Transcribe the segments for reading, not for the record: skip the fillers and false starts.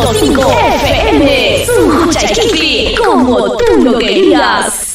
106.5 FM, Sunquchaykipi, como tú lo querías.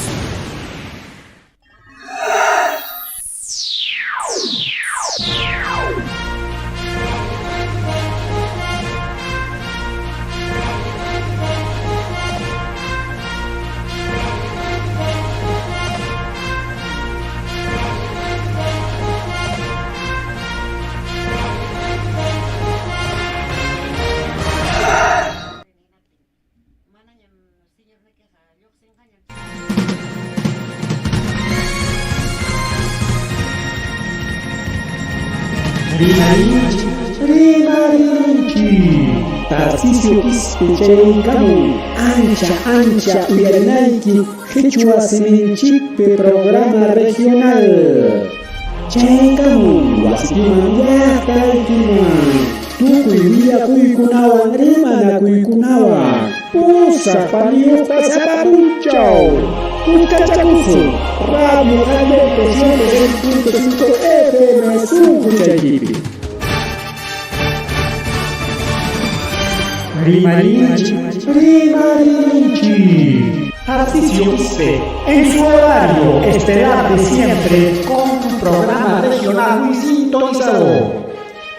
Rimarinchik, rimarinchik. Tarcisio Quispe chayaykamun ancha ancha uyarinayki qhichwa siminchikpi programa regional. Chayaykamun wasikiman llaqtaykiman tukuy willakuykunawan rimanakuykunawan pusaq paniyuqta sapa punchaw. Kuskachakusun Radio Alberto 106.5 FM sunquchaykipi. Rimarinchik, rimarinchik. Tarcisio Quispe, en su horario estelar de siempre, con un programa regional muy sintonizado,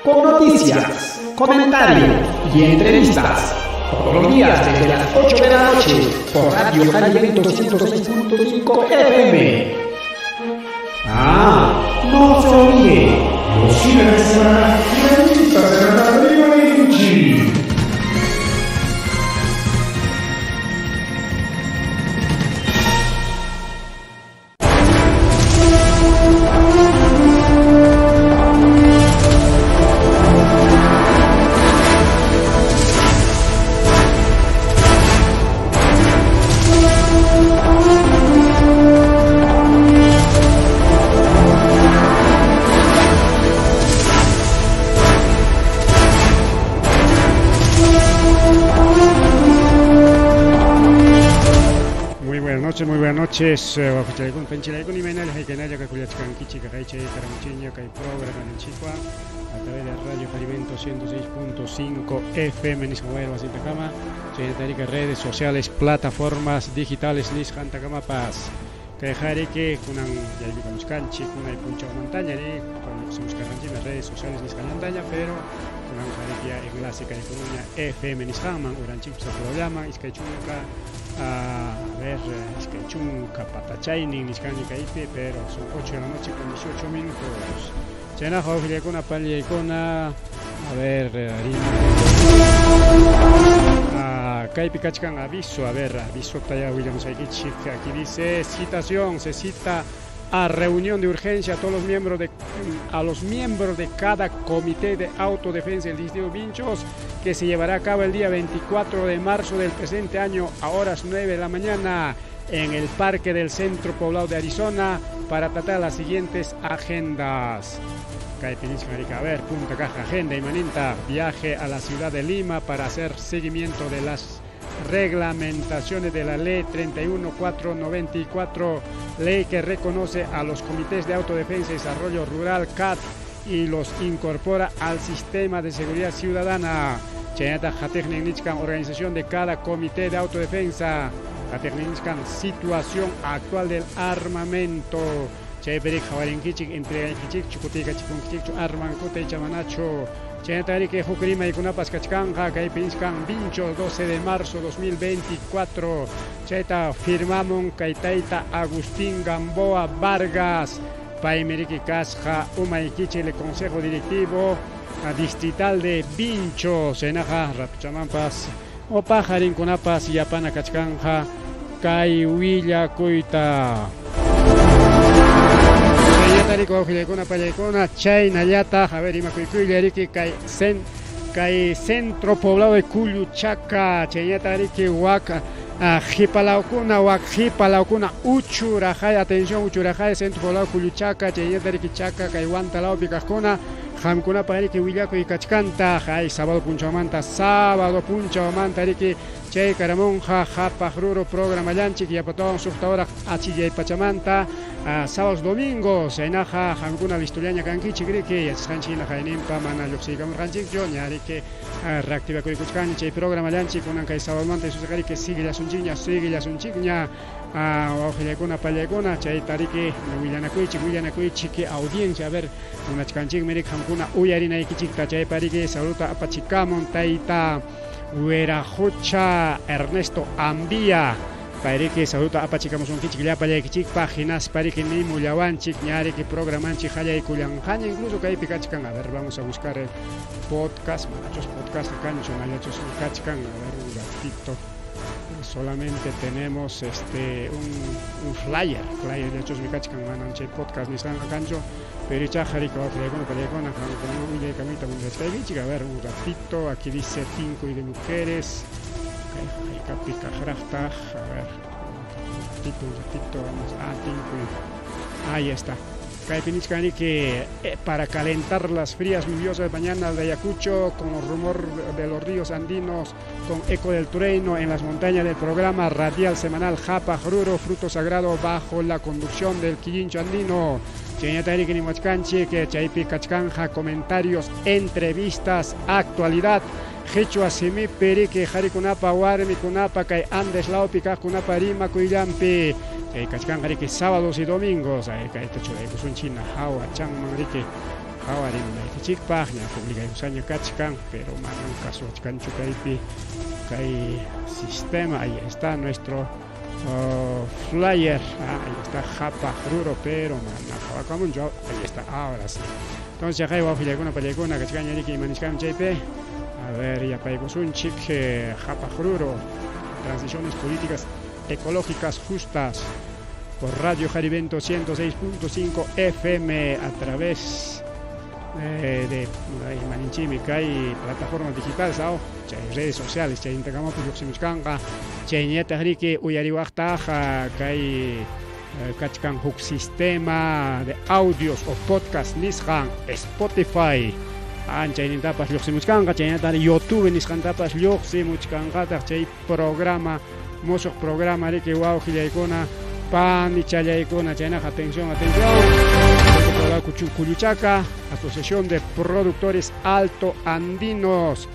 con noticias, comentarios y entrevistas. Todos los días desde las 8 de la noche por Radio Cali 106.5 FM. Ah, no se olvide, los fines de semana, revista Semanal Rimarinchik. Muy buenas noches, muy buenas noches. Wakuchaykuna, panchilaykuna, imaynalla haykanalla kakullachkankichik, kaychay karamuchiña kay programa ninchikwa a través de Radio Alimento 106.5 FM nisqa wayra wasintakama, chaynatarika redes sociales, plataformas digitales nisqantakamapas. Kay hariki kunan yaykukamuchkanchik, kunay punchawmantaña ri, lluqsimuchkarqanchikmi redes sociales nisqallantaña, pero kunan hariki ya enlace kay Coruña FM nisqanman, uranchikpas programan, iskay chunka, a ver, iskay chunka patachaynin nichkanmi kaypi, pero son 8 de la noche con 18 minutos. Chaynaqa wawqillaykuna, panillaykuna, a ver, kaypi kachkan aviso, a ver, avisota ya willamusaykichik. Aquí dice, citación, se cita a reunión de urgencia a todos los miembros de, a los miembros de cada comité de autodefensa del distrito Vinchos, que se llevará a cabo el día 24 de marzo del presente año a horas 9 de la mañana en el Parque del Centro Poblado de Arizona para tratar las siguientes agendas. A ver, punta caja, agenda y maninta, viaje a la ciudad de Lima para hacer seguimiento de las reglamentaciones de la ley 31494, ley que reconoce a los comités de autodefensa y desarrollo rural CAT y los incorpora al sistema de seguridad ciudadana. Chaynata qatiqnin nichkan organización de cada comité de autodefensa. Qatiqnin nichkan situación actual del armamento. Chaypirik qawarinkichik, entregankichikchu, kutiykachikunkichikchu armankuta icha manachu. Chaynatariki huk rimaykunapas kachkanqa, kaypi nichkan Vinchos 12 de marzo 2024. Chayta firmamun kay tayta Agustín Gamboa Vargas. Paymi riki kasqa umaykichik el Consejo Directivo Distrital de Vinchos. Chaynaqa ratuchamanpas o pajarinkunapas yapana kachkanqa kay willakuyta. Chaynata wawqillaykuna, pallaykuna, chaynallataq, a ver, imakuykuylla riki kay kay centro poblado de Culluchaca, chaynata riki wak qhipalawkuna, wak qhipalawkuna Uchurajay, atención Uchurajay, centro poblado Culluchaca, chaynata riki Chaca kay Huantalawpi kaqkuna, qamkunapaq riki willakuy kachkantaq, ay sábado punchawmanta, sábado punchawmanta riki Chay karamunqa Qhapaq Ruru programallanchik yapatawan suqta hora achillay pachamanta sábados domingos chaynaqa qamkuna listollaña kankichik riki yachasqanchik hina qayninpa mana lluqsiykamurqanchikchu ña riki reactivakuykuchkani chay programallanchik kunan kay sabadomanta isusqa riki siguillasunchikña siguillasunchikña wawqillaykuna pallaykuna chayta riki willanakuychik willanakuychik audiencia a ver munachkanchikmi riki qamkuna uyarinaykichikta chaypa riki saluta apachikamun tayta Huerajocha Ernesto Ambía payriki saluta apachikamusunkichik llapallaykichikpaq hinaspa riki nimullawanchik ña riki programanchik qallaykullanqaña incluso kaypi kachkan a ver vamos a buscar el podcast manachus podcast kanchu manachus kachkan a ver un ratito solamente tenemos este un flyer flyer llachusmi kachkan manan chay podcast nisqanqa kanchu pero ichaqa riki wawqillaykuna pallaykuna qamkuna willaykamuyta munachkaykichik a ver un ratito aquí dice Tinkuy de mujeres haykapi kaqraqtaq a ver un ratito vamos a Tinkuy ahí está kaypi nichkan riki para calentar las frías lluviosas mañanas de Ayacucho con el rumor de los ríos andinos con eco del trueno en las montañas del programa radial semanal Qhapaq Ruru fruto sagrado bajo la conducción del Quillincho andino chaynata riki nimuwachkanchik chaypi kachkanja comentarios entrevistas actualidad Qichwa simipi riki qharikunapa warmikunapa kay Andes lawpi kaqkunapa rimakuyllanpi chay kachkanqa riki sábados y domingos ay kayta churaykusunchik hawa chanman riki hawa rimanaykichikpaq ña publicaykusqaña kachkan pero manan kasuwachkanchu kaypi kay sistema ahí está nuestro flyer ahí está Qhapaq Ruru pero mana qhawakamunchu ahí está ahora sí entonces chaqay wawqillaykuna pallaykuna kachkanña riki ima nichkanmi chaypi a ver yapaykusunchik Qhapaq Ruru transiciones políticas ecológicas justas por Radio Jarivento 106.5 FM a través de imaninchikmi kay plataformas digitales chay redes sociales chaynintakamapas lluqsimuchkanqa chayñataq riki uyariwaqtaq kay kachkan huk sistema de audios o podcast nisqan Spotify chaynintapas lluqsimuchkanqa chaynataq YouTube nisqantapas lluqsimuchkanqataq chay programa musuq programa riki wawqillaykuna panichallaykuna chaynaqa atención atención Kulluchaka Asociación de Productores Alto Andinos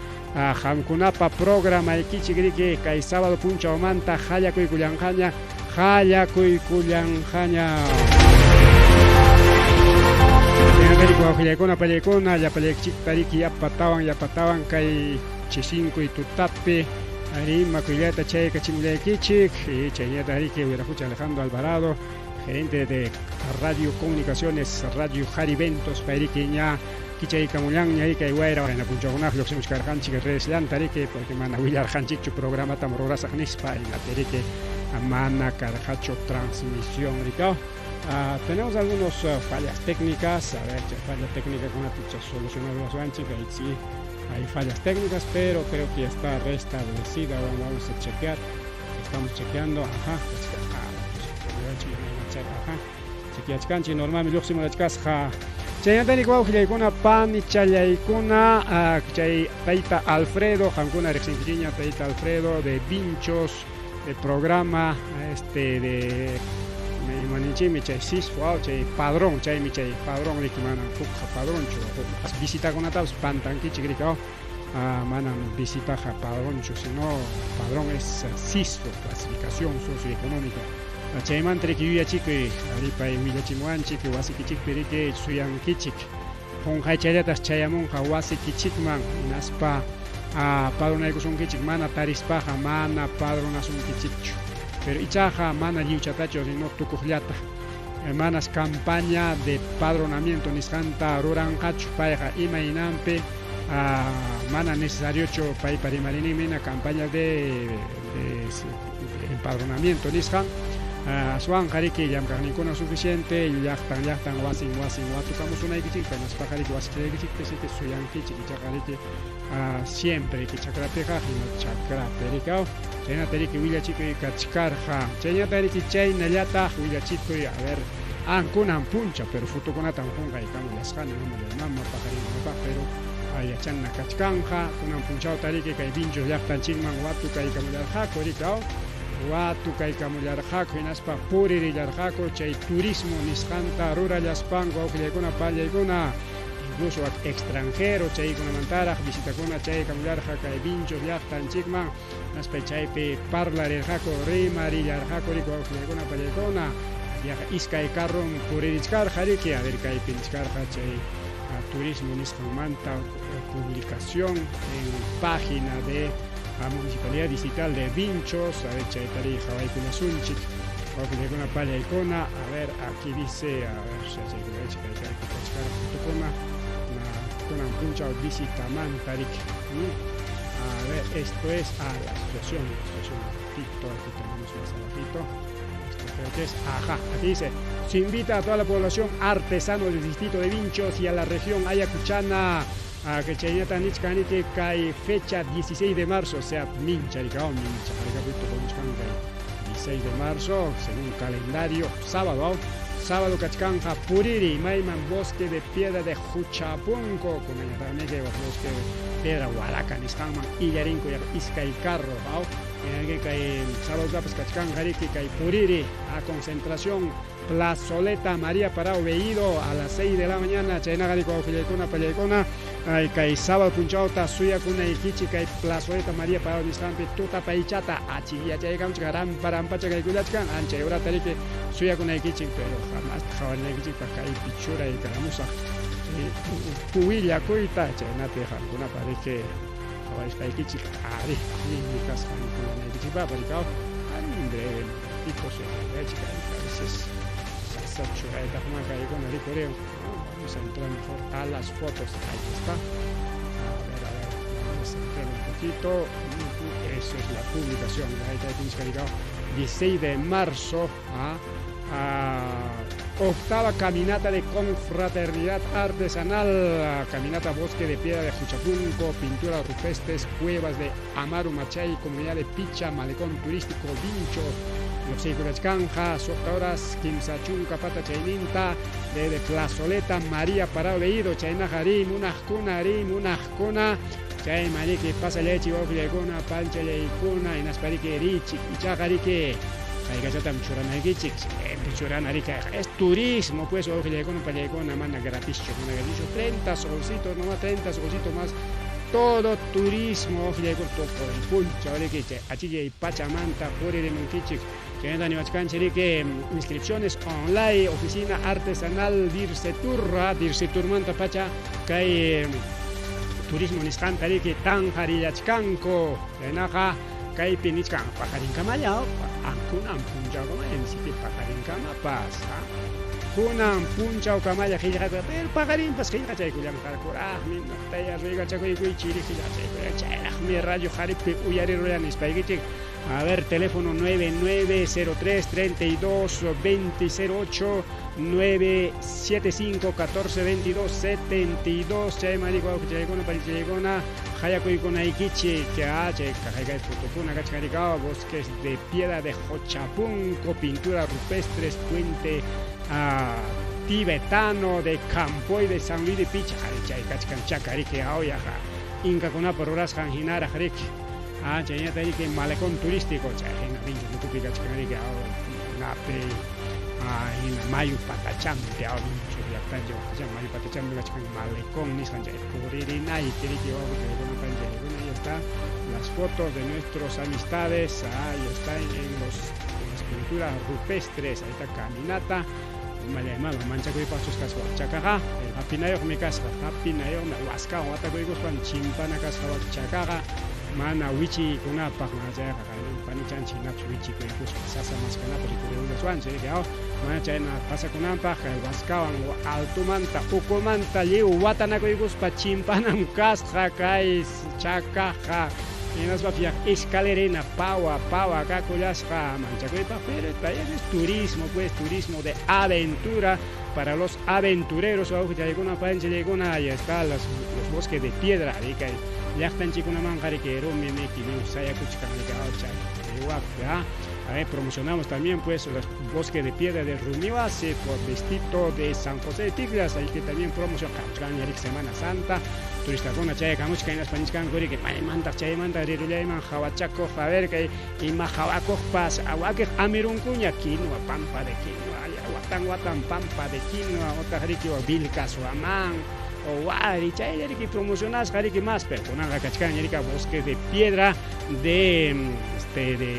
qamkunapa programaykichik riki kay sábado punchawmanta qallakuykullanqaña qallakuykullanqaña wawqillaykuna pallaykuna llapallaykichikta riki yapatawan yapatawan kay chisinkuy tutapi rimakuyllata chaykachimullaykichik chaynata riki Huirajucha Alejandro Alvarado gerente de Radio Comunicaciones Radio Jariventos payriki ña kichaykamullanña kay wayra wayna punchawkunaq lluqsimuchkarqanchik redes llanta riki porque mana willarqanchikchu programatam rurasaq nispa inapi riki mana karqachu transmisión riki tenemos algunas fallas técnicas a ver falla técnica kunata solucionar ahí sí hay fallas técnicas pero creo que ya está restablecida vamos a chequear estamos chequeando ajá ajá chequeachkanchik normalmi lluqsimurachkasqa chaynatari wawqillaykuna panichallaykuna chay tayta Alfredo qamkuna riqsinkichikña tayta Alfredo de Vinchos de programa este de imaninchikmi chay sisfo chay padrón chaymi chay padrón riki manam hukqa padronchu visitakunatapas pantankichik riki manam visitaqa padronchu sino padrón es sisfo clasificación socioeconómica chaymanta riki yuyachikuy aripay willachimuwanchik wasikichikpi riki suyankichik qunqaychallatas chayamunqa wasikichikman hinaspa padronaykusunkichik mana tarispaqa mana padronasunkichikchu pero ichaqa mana lliwchatachu sino tukuqllata manas campaña de padronamiento nisqanta ruranqachu payqa imaynanpi mana necesariochu paypa rimarinimina campaña de empadronamiento nisqan aswanqa riki llamkaqninkuna suficiente llaqtan llaqtan wasin wasin watukamusunaykichikta hinaspaqa riki wasichaykichikpi riki suyankichik ichaqa riki siempre riki chakrapiqa hina chakrapi riki chaynata riki willachikuy kachkarqa chaynata riki chaynallataq willachikuy a ver kunan puncha pero fotokunatam qunqaykamullasqani mama paqarinkunapaq pero Yachana kachkanja kunan punchawta riki kay Vinchos llaqtanchikman watukaykhamullarqaku rikaw watukaykhamullarqaku hinaspa puririllarqaku chay turismo nisqanta rurallaspanku wawqillaykuna pallaykuna incluso extranjero chaykunamantaraq visitakuna chaykamullarqa kay Vinchos llaqtanchikman hinaspa chaypi parlarirqaku rimarillarqaku riki wawqillaykuna pallaykuna yaqa iskay carron puririchkarqa riki a ver kaypi nichkarqa chay turismo nisqanmanta publicación en página de la Municipalidad Distrital de Vinchos, a ver chaytari qhawaykullasunchik wawqillaykuna pallaykuna, a ver aquí dice, a ver chaykunachikuna kunan punchaw visitamanta riki. A ver, esto es a la asociación Tito, aquí tenemos más abajito. Esto creo que es, ajá, aquí dice, se invita a toda la población artesano del distrito de Vinchos y a la región ayacuchana a que chaynata nichkaniki kay fecha 16 de marzo, o sea, mincha, ricao, mincha, 16 de marzo, según calendario, sábado, sábado kachkanja puriri, mayman bosque de piedra de Juchapunco, con el bosque de piedra Huaraca, nisqanman, illarinko, iskay carro, kay sábado tapas kachkanja riki kay puriri, a concentración Plazoleta María Parao Bellido a las 6 de la mañana, chaynaqa riki wawqillaykuna pallaykuna, ay kay sábado punchawta suyakunaykichik kay Plazoleta María Parao nisqanpi tutapaychata achikyachaykawchik rampa rampacha kaykullachkan anchay urata riki suyakunaykichik pero jamás qhawarinaykichikpaq kaypi churaykaramusaq puwillakuyta chaynapi qamkunapa riki qhawarisqaykichik ari allinmi kasqan kuyanaykichikpaq rikaw en breve momentito se a veces vamos a entrar mejor a las fotos, ahí está, a ver, vamos a entrar un poquito, eso es la publicación, ahí está 16 de marzo, octava caminata de confraternidad artesanal, caminata bosque de piedra de Juchapunco, pinturas rupestres, cuevas de Amaru Machay, comunidad de Picha, malecón turístico, Vinchos, los Seikurachkanja, suqta horas, kimsa chunka pata chayninta, de Plazoleta María Parao Bellido, chaynaqa ri munaqkuna, ri munaqkuna, chay mariki pasallaychik wawqillaykuna, panchallaykuna, hinaspa riki richik, ichaqa riki kaykachatam churanaykichik, siempre churana riki, es turismo pues wawqillaykuna pallaykuna, mana gratischu, mana gratischu, 30 solcitos nomás, 30 solcitos más, todo turismo wawqillaykuna, todo el punchaw riki, achillay pachamanta puririmunkichik. Chaynata niwachkanchik riki inscripciones online, oficina artesanal Dircetur, Dirceturmanta pacha kay turismo nisqanta riki tanqarillachkanku, chaynaqa kaypi nichkan paqarinkamalla, kunan punchawkamalla ni siquiera paqarinkamapas, kunan punchawkamalla qillqakuy, pero paqarinpas qillqachaykullanqakuraqmi, naqtaya ruygachakuykuy chiri qillqachaykuy, chayraqmi radio qharipi uyarirullan nispaykichik. A ver, teléfono 9903 32 2008 975 14 22 72. Chay mariko wawqichaykuna parichaykuna hayakuykunaykichik, chay kaqaykay fotokuna kachkarikaw, bosques de piedra de Jochapunco, pinturas rupestres, puente tibetano de Campoy de San Luis de Picha, chay kachkan chakariki awyaqa inkakunapa rurasqan hinaraq riki. Chaynata riki malecón turístico, chay hina Vinchos ukupi kachkan riki napi hina mayu patachampi, Vinchos llaqtanchik waqtachan mayu patachampi kachkan malecón nisqan chay puririnayki riki wawqichaykuna panchaykuna, ahí está las fotos de nuestros amistades, ahí está en las pinturas rupestres, ahí está caminata, mallamado manchakuypaqchus kasqa chakaqa, hapinayuqmi kasqa, hapinayuqmi waskawan watakuykuspan chimpana kasqa chakaqa, mana wichikunapaq mana chayqa panichanchik hinapas wichikuykuspa sasa maskanapaq rikurirullachwanchik riki, mana chayna pasakunanpaq kay waskawan altumanta ukumanta lliw watanakuykuspa chimpanam kasqa kay chakaqa, hinaspa escalerina pawa pawa kakullasqa manchakuypaq, pero es turismo pues, turismo de aventura para los aventureros, wawqichaykuna panchallaykuna, ahí está los bosques de piedra, riki llaqtanchikkunamanqa riki rumi miki lliw sayakuchkan riki chay riwaqpi. A ver, promocionamos también pues los bosques de piedra de Rumihuasi por distrito de San José de Ticlas, ahí que también promocionamos Semana Santa, turistakuna chayakamuchkan hinaspa nichkanku riki maymantaq chaymanta rirullayman hawachakuq a ver kay ima hawakuqpas wakiq amirunkuña quinua pampa de quinua watan watan pampa de quinua otaq riki Vilcashuamán o wari chaylla riki promocionasqa riki más pero kunanqa kachkanña riki bosque de piedra de este de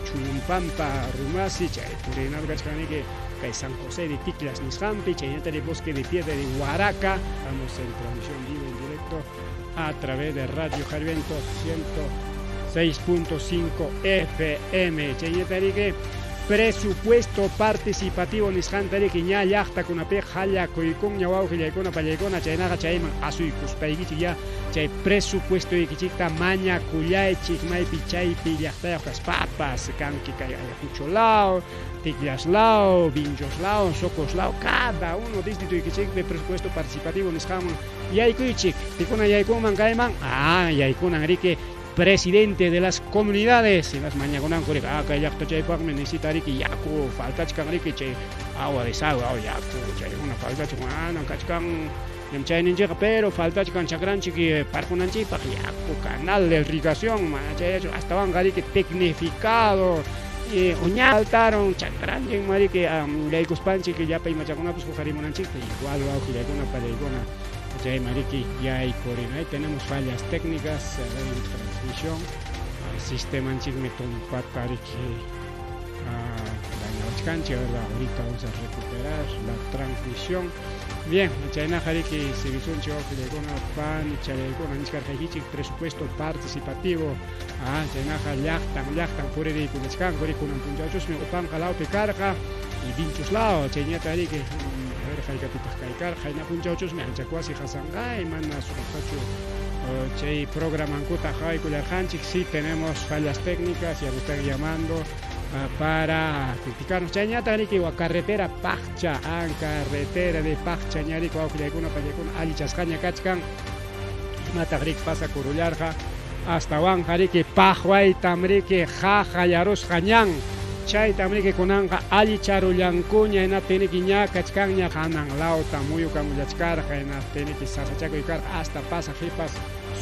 Chulumpampa Rumasi chay purinapi kachkan riki kay San José de Ticlas nisqanpi chaynata el bosque de piedra de Huaraca. Estamos en transmisión vivo en directo a través de Radio Jarviento 106.5 FM. Chaynata riki presupuesto participativo nisqanta riki ña llaqtakunapiqa hallakuykunña wawqillaykuna pallaykuna chaynaqa chayman asuykuspaykichik ya chay presupuestoykichikta mañakullaychik maypi chaypi llaqtayuq kaspapas kanki kay Ayacucho law, Ticlas law, Vinchos law, Socos law, cada uno distritoykichikpi presupuesto participativo nisqanman yaykuychik. Pikuna yaykunman kayman? Ah, yaykunan riki presidente de las comunidades y las mañakunanku riki ah kay llaqta chaypaqmi necesita riki yaku faltachkan riki chay agua desagüe oh, yaku chaykuna faltachkan ah kachkan chayninchikqa pero faltachkan chakranchik parqunanchikpaq yaku canal de irrigación mana chayllachu astawanqa riki tecnificado uña faltaron chakranchik mariki yaykuspanchik llapa imachakunapas huqarimunanchikta igual wawqillaykuna pallaykuna chay mariki yaykurina. Ahí tenemos fallas técnicas en transmisión sistemanchikmi tumpata riki dañawachkanchik, ¿verdad? Ahorita vamos a recuperar la transmisión. Bien, chaynaqa riki seguisunchik wawqillaykuna panichallaykuna nichkarqaykichik presupuesto participativo. Ah, chaynaqa llaqtan llaqtan puririykullachkanku riki kunan punchawchusmi Upanqa lawpi karqa y Vinchos law chayñata riki a ver haykapitaq kay karqa qayna punchawchusmi Anchakwasi qasanqay mana sumaqtachu chay programankuta qhawaykullarqanchik. Sí tenemos fallas técnicas, ya nos están llamando para criticarnos. Chayñata riki wa carretera Paqcha, an carretera de Paqcha ñariki wawqillaykuna pallaykuna allichasqaña kachkan. Imataq riki pasakurullarqa astawanqa riki paqwaytam riki qaqallarusqa ñan. Chaytam riki kunanqa allicharullankuña hinaptin riki ña kachkanña hanan lawta muyukamullachkarqa hinaptin riki sasachakuy karqa hasta pasaq hipas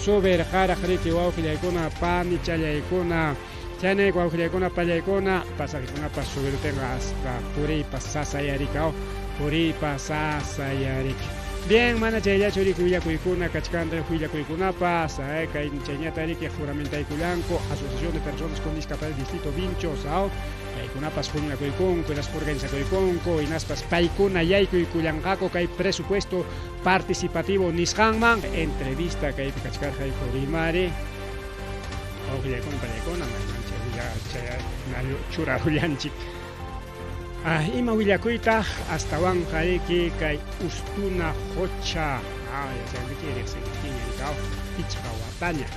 subirqaraq riki wawqillaykuna panichallaykuna chaynayku wawqillaykuna pallaykuna pasaqikunapas subiruptinqa hasta puriypas sasayarikaw puriypas sasayariki. Bien, mana chayllachu riki willakuykuna kachkan willakuykunapas kay chayñata riki juramentaykullanku Asociación de Personas con Discapacidad Distrito Vinchos paykunapas huñunakuykunku hinaspa organizakuykunku hinaspas paykuna yaykuykullanqaku kay presupuesto participativo nisqanman. Entrevista kaypi kachkarqayku rimari wawqillaykuna pallaykuna mayman chay churarullanchik. Ah, ima willakuytaq astawanqa riki kay Ustuna Qocha yachankichik riqsinkichikña rikaw pichqa wataña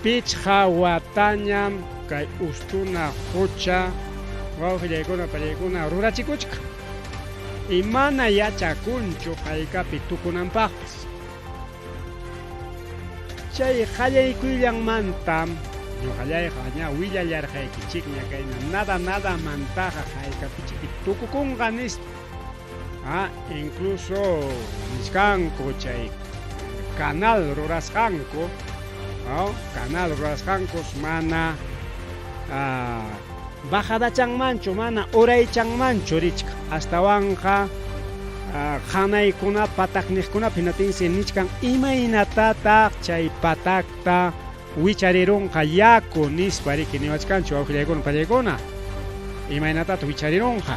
pichqa watañam kay Ustuna Qocha wawqillaykuna pallaykuna rurachikuchkan y mana yachakunchu haykapi tukunanpaqpas. Chay qallaykuyllanmantam ñuqallayqa ña willallarqaykichikña kayna nada nada mantaqa haykapichiki tukukunqa nispa. Ah, incluso nichkanku chay canal rurasqanku, canal rurasqankus mana bajadachanmanchu mana uraychanmanchu richkan astawanqa hanaykunap patakniqkunap hinatinsi nichkan imaynatataq chay patakta wicharirunqa yaku nispa riki niwachkanchu wawqillaykuna pallaykuna imaynatataq wicharirunqa.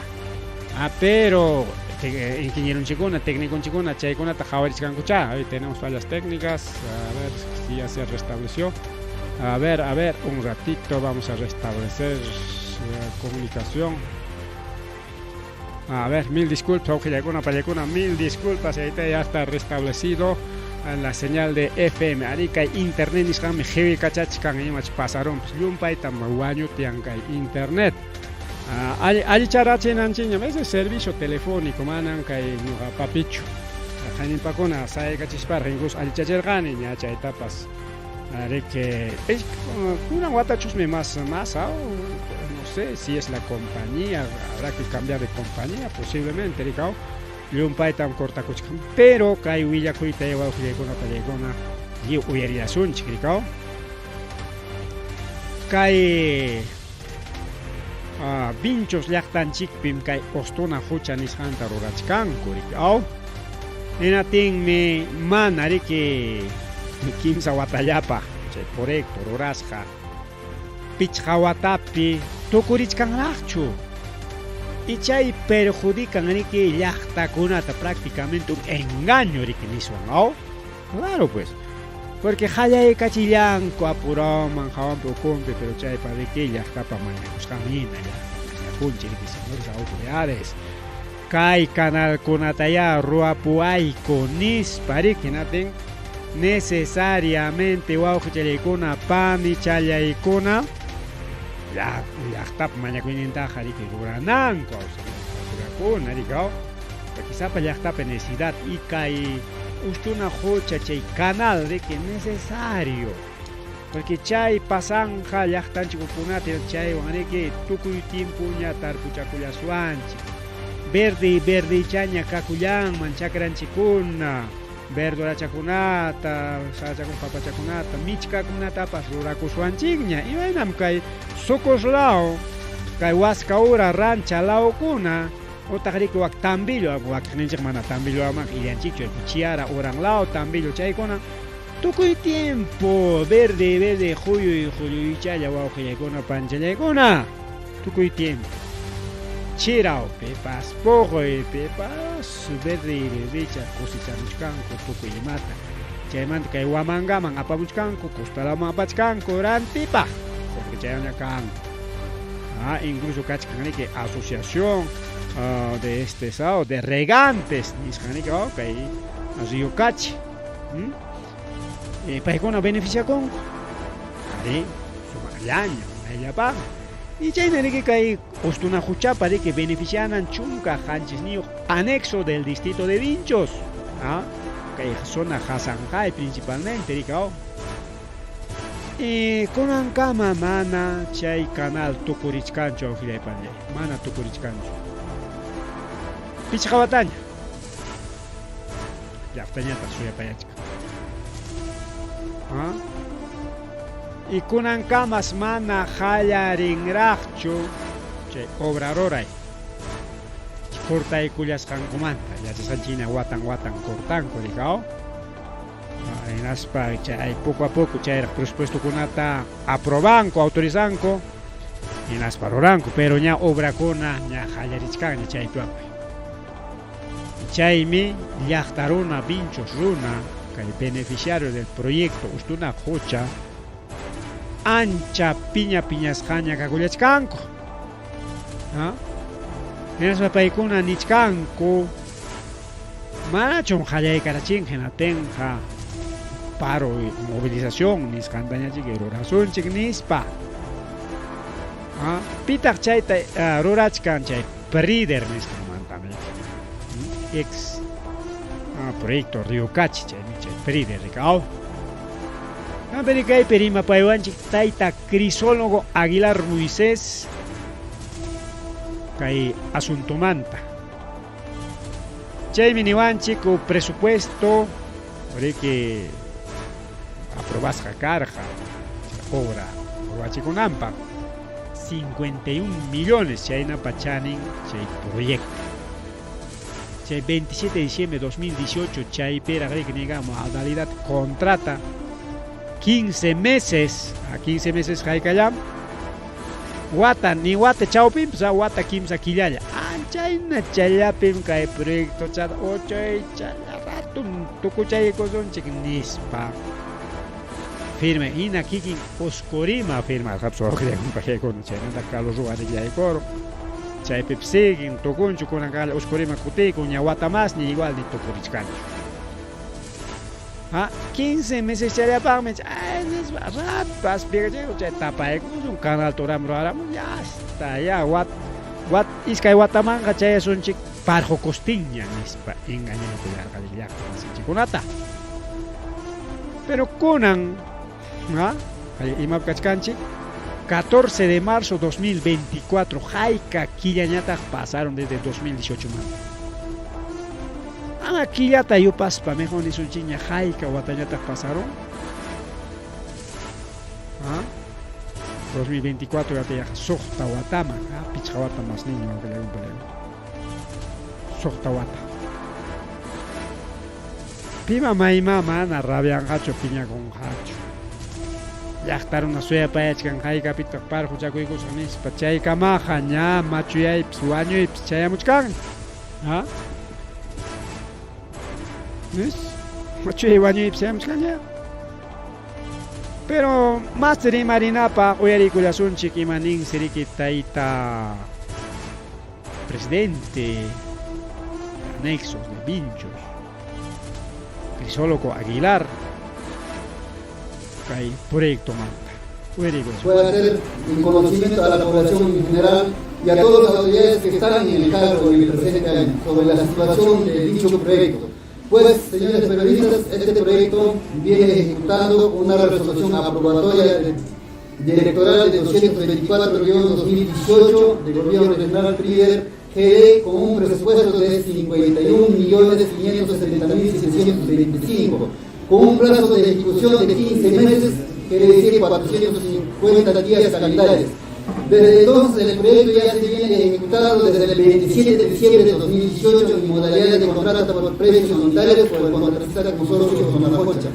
Ah, pero ingenieronchikuna técniconchikuna chaykunata qhawarichkankucha. Ahí tenemos fallas técnicas, a ver si ya se restableció. A ver, un ratito vamos a restablecer la comunicación. A ver, mil disculpas, wawqillaykuna pallaykuna, mil disculpas, ahí ya está restablecido la señal de FM. Ari kay internet nisqanmi qiwikachachkan imach pasarunpas llumpaytam wañutian kay internet. Allicharachinanchikñam ese servicio telefónico manan kay ñuqa papichu. Qanimpakuna sayaykachisparqa incluso allichachirqani ña chaytapas Riki kunan watachusmi más más no sé si es la compañía, habrá que cambiar de compañía posiblemente, rikaw. Llumpaytam cortakuchkan, pero kay willakuyta wawqillaykuna pallaykuna lliw uyarillasunchik, rikaw. Kay Vinchos llaqtanchikpim kay Ostuna hucha nisqanta rurachkanku, rikaw. Hinatinmi mana riki kimsa watallapaq chay proyecto rurasqa pichqa watapi tukurichkanraqchu. Y chay perjudican riki llaqtakunata, prácticamente un engaño riki niswan, aw? Claro pues. Porque qallaykachillanku apurawman hawanpi ukunpi, pero chaypa riki llaqtapa mañakusqanmi hina llaqta mañakunchik riki, señores autoridades. Kay canalkunatayá ruwapuwayku nispa riki, hinatin necesariamente wawqichallaykuna panichallaykuna llaqtapa mañakuynintaqa riki rurananku, autoridadkuna riki, aw? Porque sapa llaqtapa necesidad y kay Ustuna qucha chay canal riki necesario. Porque chay pasanja llaqtanchikkunata chaywan riki tukuy tiempoña tarpuchakullaswanchik. Verde verdechaña kakullanman chakranchikuna, verdurachakunata, sachakuna, papachakunata, michkakunatapas rurakuswanchikña. Imaynam kay Socoslao, kay Huascaura rancha lawkuna, utaq riki wak Tambillo, wakiqninchik mana Tambilloamanqa illanchikchu, Chiara uranlao, Tambillo chaykuna, tukuy tiempo verde verde huyuy huyuychalla wawqillaykuna panchallaykuna, tukuy tiempo. Chirawpipas, puquypipas verde verdecha cosechamuchkanku tukuy imata. Chaymanta kay Huamangaman apamuchkanku, costalaman apachkanku rantipaq, porque chayña kanku. Incluso kachkan riki asociación de este sao de regantes nisqan riki, kay Río Cachi. Paykuna beneficiakunku. Ari, sumaqllaña, munayllapaq. Y chayna riki kay Ustuna huchapa riki beneficianan chunka qanchisniyuq anexo del distrito de Vinchos. Kay zona Hasanjay principalmente riki, Y kunankama mana chay canal tukurichkanchu awqillaypallay, mana tukurichkanchu. Pichqa wataña. Llaqtañataq suyapayachkan. Y kunankamas mana qallarinraqchu chay obra ruray. Cortaykullasqankumanta, yachasqanchina watan watan cortanku rikaw. Hinaspa chay poco a poco chayraq presupuestokunata aprobanku, autorizanku, hinaspa ruranku, pero ña obrakuna ña qallarichkanña chaypi apay. Chaymi llaqta runa, Vinchos runa, kay beneficiario del proyecto Ustuna Qucha, ancha piña piñasqaña kakullachkanku. Hinaspa paykuna nichkanku, manachum qallaykarachin hinatinqa paro y movilización nisqantañachik rurasunchik nispa. Pitaq chayta rurachkan chay PRIDER nisqanmantami. Ex proyecto Río Cachi chaymi chay PRIDER rikaw. Pero kaypi rimapaywanchik tayta Crisólogo Aguilar Moisés kay asuntomanta. Chaymi niwanchik presupuesto riki aprobasqa karqa obra ruwachikunanpaq 51 millones chaynapa chanin chay proyecto. Chay 27 de diciembre de 2018 chaypiraq riki nigamos modalidad contrata 15 meses, a 15 meses haykallam wata ni wata chawpinpas wata kimsa killalla. Anchayna chayllapim kay proyecto chata ochaychalla ratum tukuchaykusunchik nispa. Firme hina kikin Oscorima firma wawqillaykuna chaymanta Carlos Ruanillaykur chaypi siguen tukunchu kunankalla Oscorima kutiykun ña wata más ni igual ni tukurichkanchu. 15 meses chayllapaqmi nispa rato aspigachayku chay tapaykusun canal turam ruraramun ya está ya wat wat iskay watamanqa chayasunchik parqukustinña nispa engañaykullarqa llaqta masinchikkunata. Pero kunan ¿Ah? Imap kachkanchik? 14 de marzo 2024, hayka killañataq pasaron desde 2018 man. Ama killata yupaspa mejor nisunchikña hayka watañataq pasaron. ¿Ah? 2024 yatayaqa suqta wataman, ¿ah? Pichqa wata más niño suqta wata. Pima mayma mana rabianqachu piñakunqachu. Llaqta runa suyapayachkan haykapitaq parquchakuykusaq nispa chaykamaqa ña machuyaypis wañuypis chayamuchkan. ¿Ah? ¿Ves? Machuyay wañuypis chayamuchkan ña. Pero más rimarinapaq uyarikullasunchik ima ninsi riki tayta presidente anexos de Vinchos, Crisólogo Aguilar, kay proyectomanta. Puede hacer en conocimiento a la población en general y a todas las autoridades que están en el cargo en el presente año sobre la situación de dicho proyecto. Pues, señores periodistas, este proyecto viene ejecutando una resolución aprobatoria directoral de 224-2018 del Gobierno Regional PRIDER GD con un presupuesto de 51.570.725, con un plazo de ejecución de 15 meses, quiere decir 450 días calendarios. Desde entonces el proyecto ya se viene ejecutado desde el 27 de diciembre de 2018 en modalidad de contrato por precios unitarios por el contratista consorcio Sonacocha,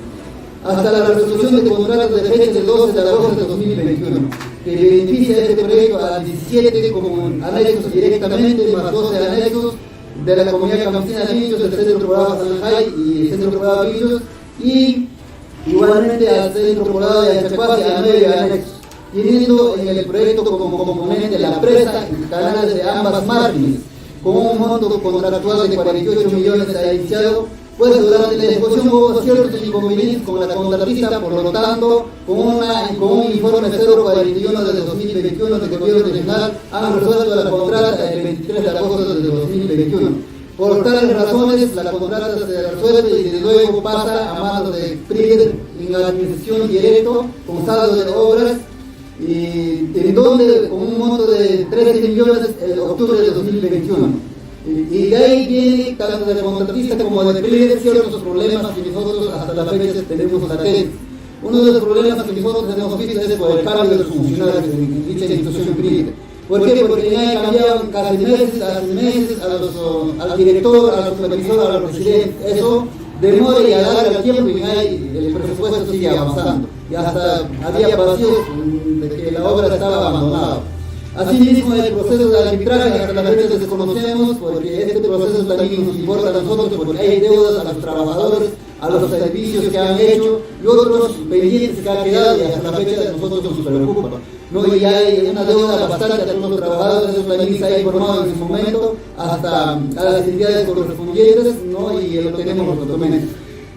hasta la resolución de contrato de fecha del 12 de agosto de 2021, que beneficia este proyecto a 17 como anexos directamente, más 12 anexos de la comunidad campesina de Vinchos, del Centro Poblado Sanjay y el Centro Poblado Vinchos, y igualmente al Centro Poblado de Anchacuasi a 9 anexos, teniendo en el proyecto como componente la presa y canales de ambas márgenes, con un monto contractual de 48 millones ha iniciado, pues durante la ejecución hubo ciertos inconvenientes con la contratista, por lo tanto, con un informe 041 de 2021 del Gobierno Regional han resuelto la contrata el 23 de agosto de 2021. Por tales razones, la contrata se resuelve y desde luego pasa a manos de PRIDER en administración directo con saldo de obras, y en donde con un monto de 13 millones en octubre de 2021. Y de ahí viene tanto del contratista como del PRIDER ciertos problemas que nosotros hasta la fecha tenemos latentes. Uno de los problemas que nosotros hemos visto es por el cambio de los funcionarios en dicha institución PRIDER. ¿Por qué? Porque ya cambiaban cada meses, hace meses al director, al supervisor, al presidente. Eso demora y alarga el tiempo y el presupuesto sigue avanzando. Y hasta había vacíos de que la obra estaba abandonada. Asimismo, el proceso de arbitraje hasta la fecha desconocemos, porque este proceso también nos importa a nosotros, porque hay deudas a los trabajadores, a los servicios que han hecho y otros pendientes que han quedado y hasta la fecha a nosotros nos preocupa. No, y hay una deuda bastante a todos los trabajadores, eso también se ha informado en su momento hasta a las entidades correspondientes, ¿no? Y lo tenemos los documentos.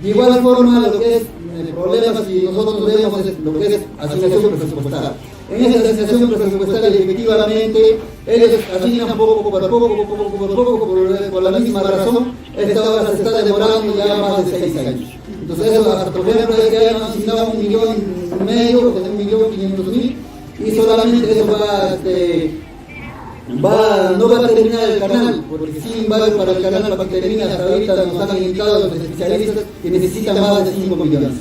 De igual forma, lo que es el problema, si nosotros vemos, es lo que es asignación presupuestal. En esta asignación presupuestal, efectivamente, ellos asignan poco por poco, poco por poco, por la misma razón, esta obra se está demorando ya más de 6 años. Entonces, eso, hasta por ejemplo, este año han asignado 1,5 millones, 1.500.000, y solamente eso va, no va a terminar el canal, porque sin embargo para el canal, para que termine hasta ahorita nos han indicado los especialistas que necesitan más de 5 millones.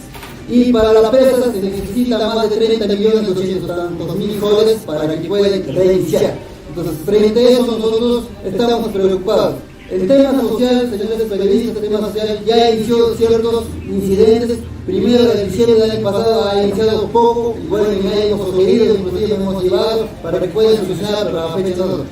Y para la presa se necesita más de 30.800.000 soles para que puedan reiniciar. Entonces, frente a eso nosotros estamos preocupados. El tema social, señores periodistas, el tema social ya inició ciertos incidentes. Primero, en diciembre del año pasado ha iniciado poco, y bueno, ya hemos sugerido, inclusive hemos llevado para que puedan solucionar, pero a la fecha no.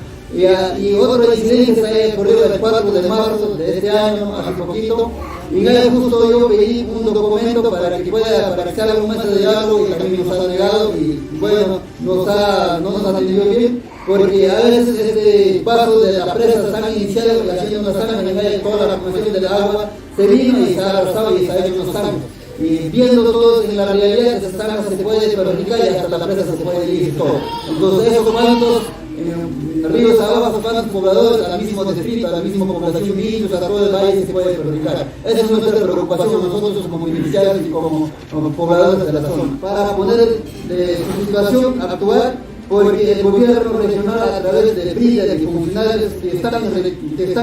Y otro incidente se ha ocurrido el 4 de marzo de este año, hace poquito, y ya justo yo pedí un documento para que pueda, para que se haga un mesa de diálogo, y también nos ha negado, y bueno, no nos ha atendido bien, porque a veces este paso de la presa están iniciado y haciendo una zanja, en toda la acumulación del agua se vino y se ha arrasado y se ha hecho unos zancos. Y viendo todo en la realidad, esa zanja se puede perjudicar y hasta la presa se puede ir todo. Entonces, esos cuantos En ríos abajo, cuántos pobladores, al mismo distrito, a la misma población, niños, a todo el valle se puede perjudicar. Esa es nuestra preocupación nosotros como beneficiarios y como pobladores de la zona. Para poner de su situación actual, porque el gobierno regional a través de BRIDA y funcionarios que están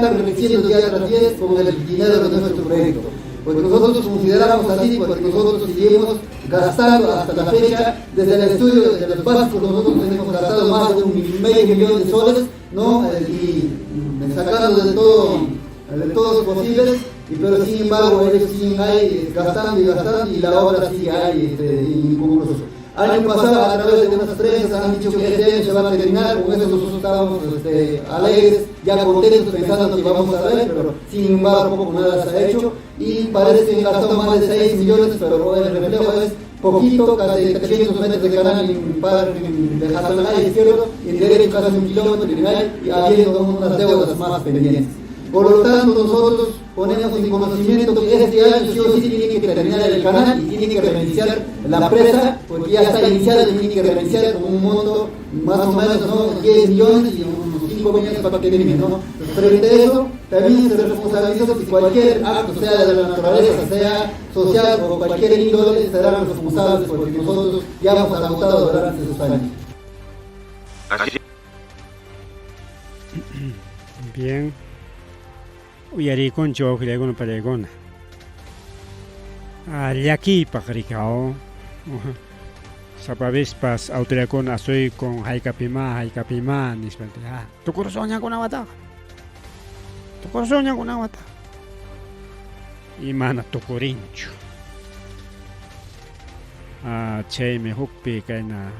enriqueciendo día tras día con el dinero de nuestro proyecto. Porque nosotros consideramos así, porque nosotros seguimos gastando hasta la fecha, desde el estudio de los básicos, nosotros hemos gastado más de 500.000 de soles, ¿no? Y sacando de todo, de todos posibles, pero sin embargo ellos siguen ahí gastando y gastando y la obra sigue ahí inconclusa. Año pasado, a través de unas prensas, han dicho que este año se va a terminar, con eso nosotros estábamos alegres, ya contentos, pensando que vamos a ver, pero sin embargo poco nada se ha hecho, y parece que han gastado más de 6 millones, pero el reflejo es poquito, casi 300 metros de canal en de Hasanay izquierdo, en derecho casi 1 kilómetro y habiendo unas deudas más pendientes. Por lo tanto, nosotros ponemos en conocimiento que este año sí o sí tiene que terminar el canal y tiene que reiniciar la presa, porque ya está iniciada y tiene que reiniciar con un monto más o menos, ¿no? 10 millones y unos 5 millones para que termine, ¿no? Entonces, frente a eso, también se responsabiliza si cualquier acto, sea de la naturaleza, sea social o cualquier índole, serán responsables porque nosotros ya hemos agotado durante esos años. Bien. Uyarikunchik wawqillaykuna pallaykuna. Llakiypaq rikaw. Sapa vespas autoridadkuna asuykun haykapima haykapima nispa tukurusunñakuna wataqa. Tukurusunñakuna wataqa. Y mana tukurinchu. Chaymi hukpi kayna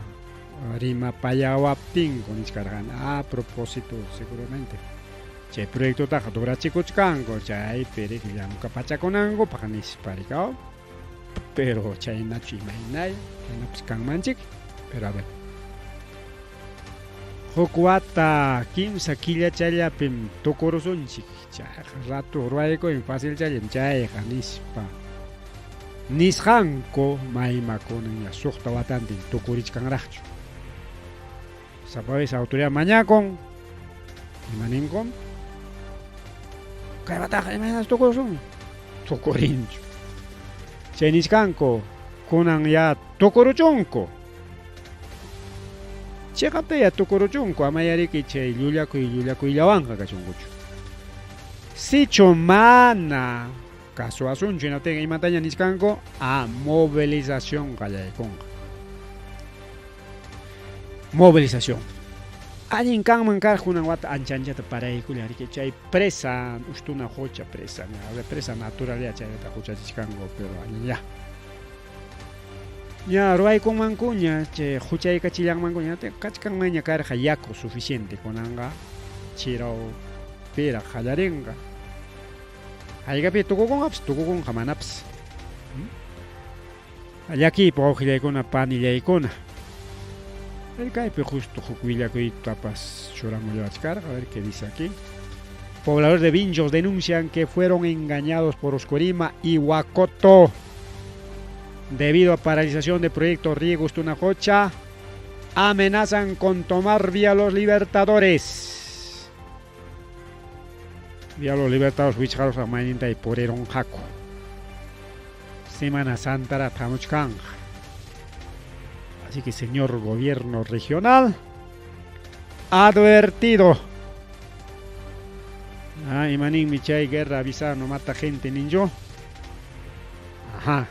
rimapayawaptinku nichkarqani a propósito seguramente. Chay proyectotaqa durachikuchkanku chaypi riki llamkapachakunankupaq nispa rikaw. Pero chaynachu imaynaya, chaynapas kanmanchik, pero a ver. Huk wata kimsa killachallapim tukurusunchik, chayqa rato ruwaykuymi facilchallam chayqa nispa. Nisqanku maymakunan ña suqta watantin tukurichkanraqchu. Sapa vez autoridad mañakun, imaninkum? Kay wataqa imaynas tukurusun? Tukurinchu. Chay nichkanku kunan ya tukuruchunku. Chiqapta ya tukuruchunku, amayariki chay llullakuy llullakuyllawanqa kachunkuchu. Sichu mana kasuwasunchu hinaptinqa imataña nichkanku a movilización qallaykunqa. Movilización. Allin kanman karqa kunan wata ancha anchata paraykulla riki chay presa Ustuna Qocha presa, represa natural ya chayta huchachichkanku, pero allin ya. Ña ruwaykunmankuña chay huchaykachillanmankuña kachkanmanña karqa yaku suficiente kunanqa chiraw piraq qallarinqa. Haykapi tukukunqapas tukukunqa manapas. Llakiypaq wawqillaykuna panillaykuna. Kaypi justo huk willakuytapas churamullawachkarqa, a ver qué dice aquí. Pobladores de Vinchos denuncian que fueron engañados por Oscorima y Huacoto. Debido a paralización de proyecto Riego Ustunacocha, amenazan con tomar vía Los Libertadores. Vía Los Libertadores, wichqarusqa mayninta y purironqaku. Semana Santa hamuchkanqa. Así que señor gobierno regional, advertido. Imaninmi chay guerra avisada no mata gente ninyo. Ajá.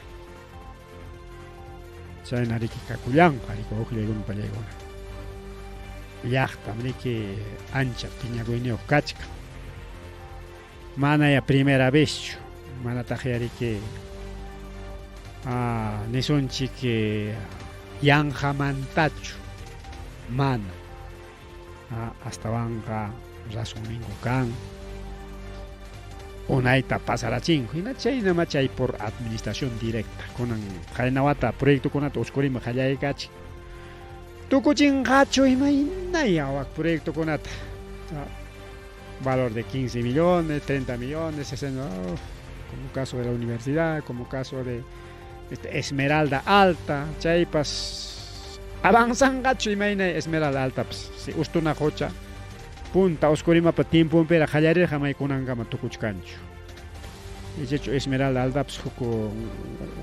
Chayna riki kakullanqa, riki wawqillaykuna pallaykuna. Llaqtam riki ancha piñakuyniyuq kachkan. Mana ya primera vezchu, manataq ya riki nisunchik yanqamantachu, mana. Astawanqa razonninku kan. Unayta pasarachinku, hina chaynama chay por administración directa. Kunan qayna wata proyectokunata Oscorima qallaykachin. Tukuchinqachu imaynaya wak proyectokunata. Valor de 15 millones, 30 millones, 60, como caso de la universidad, como caso de Esmeralda Alta, chaypas Avanzanqachu imaynay Esmeralda Altapas si ustuna qucha punta Oscurimapa tiemponpiraq qallarirqa may kunankama tukuchkanchu. Ichachu Esmeralda Altapas huk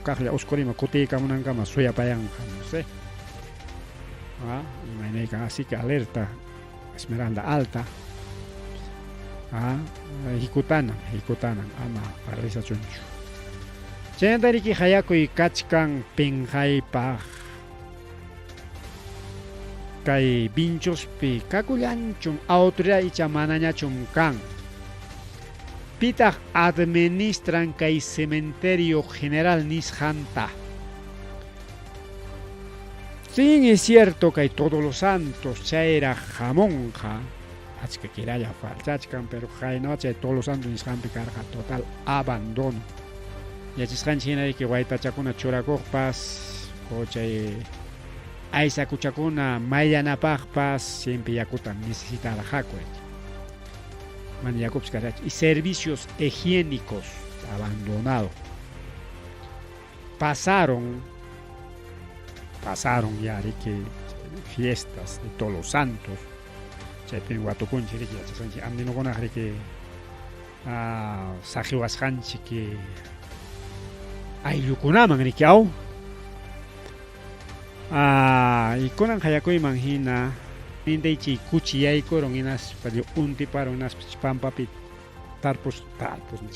kaqlla Oscurima kutiykamunankama suyapayanqa, no sé. Ah, imaynaykan, así que alerta Esmeralda Alta. Ah, hikutanan, hikutanan, ama parrisachunchu. Chaynata riki hayakuy kachkan pinqaypaq. Kay Vinchospi kakullanchum autoridad icha manañachum kan. Pitaq administran kay cementerio general nisqanta. Sin es cierto kay Todos los Santos chayraq hamunqa, achka kiralla faltachkan, pero qayna chay Todos los Santos nisqanpi karqa total abandono. Yachasqanchik hina riki waytachakuna churakuqpas o chay aysakuchakuna mayllanapaqpas siempre yakuta necesitarqaku. Mana yakupas karqachu. Y servicios higiénicos abandonado. Pasaron, pasaron ya riki fiestas de Todos los Santos. Chaypim watukunchik riki yachasqanchik andinukunaq riki saqiwasqanchik ayllukunaman riki aw. Y kunan qayakuyman hina nintaychi kuchi yaykurun hinaspa untiparun hinaspa pampapi tarpus tarpus.